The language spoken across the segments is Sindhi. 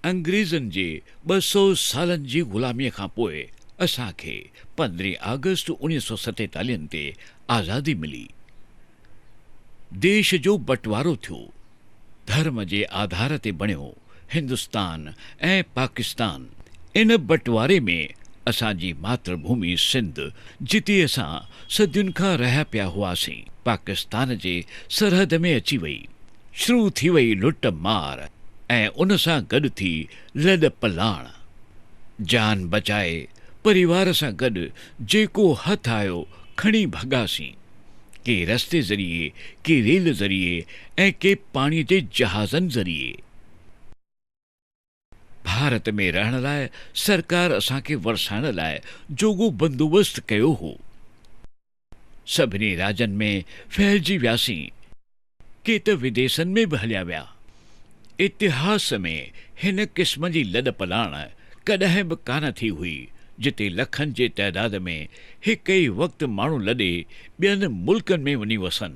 انگريزن جي 200 سالن جي غلاميء کان پوء اسان کي پندرهين آگسٽ 1947 تي آزادي ملي. ديش جو بٽوارو ٿيو. ڌرم جي آڌار تي بڻيو هندستان ۽ پاڪستان. ان بٽواري ۾ اسان جي ماتر ڀومي سنڌ جتي اسان صدين کان رهيا پيا هئاسين، پاڪستان جي سرحد ۾ اچي وئي. شروع ٿي وئي لٽ مار ۽ ان سان گڏ ٿي لڏ پلاڻ. جان بچائي پريوار سان گڏ جيڪو هٿ آيو کڻي ڀڳاسين. ڪي رستي ذريعي، ڪي ريل ذريعي ۽ ڪي پاڻي جي جهازن ذريعي. ڀارت ۾ رهڻ لاء سرڪار اسان کي ورسائڻ لاء جوڳو بندوبست ڪيو هو. سڀني راجن ۾ ڦهلجي وياسين، ڪي ته وديسن ۾ به هليا ويا. اتهاس ۾ هن قسم جي لڏ پلاڻ ڪڏهن به ڪانه ٿي هئي، جتي لکن جي تعداد ۾ هڪ ئي وقت ماڻهو لڏي ٻين ملڪن ۾ وڃي وسن.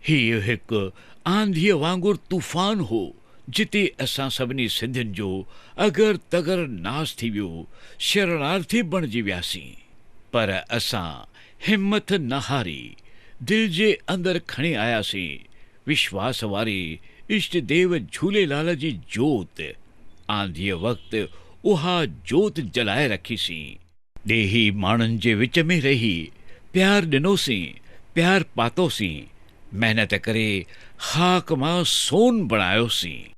هيء هڪ آنڌيء وانگر طوفان هو، جتي اسان سڀني سنڌين جو اگر تگر ناس ٿي ويو، شرڻارٿي بڻجي وياسين. پر اسان همٿ نه هاري، دل جي اندر کڻي آياسين وشواس واري اشٽ ديو جهوليلال جي جوت. آنڌيء وقت اها جوت جلائي رکيسين. ڏيهي ماڻهن جي وچ ۾ رهي پيار ڏنوسين، پيار پاتوسين، محنت ڪري خاڪ مان سون بڻايوسين.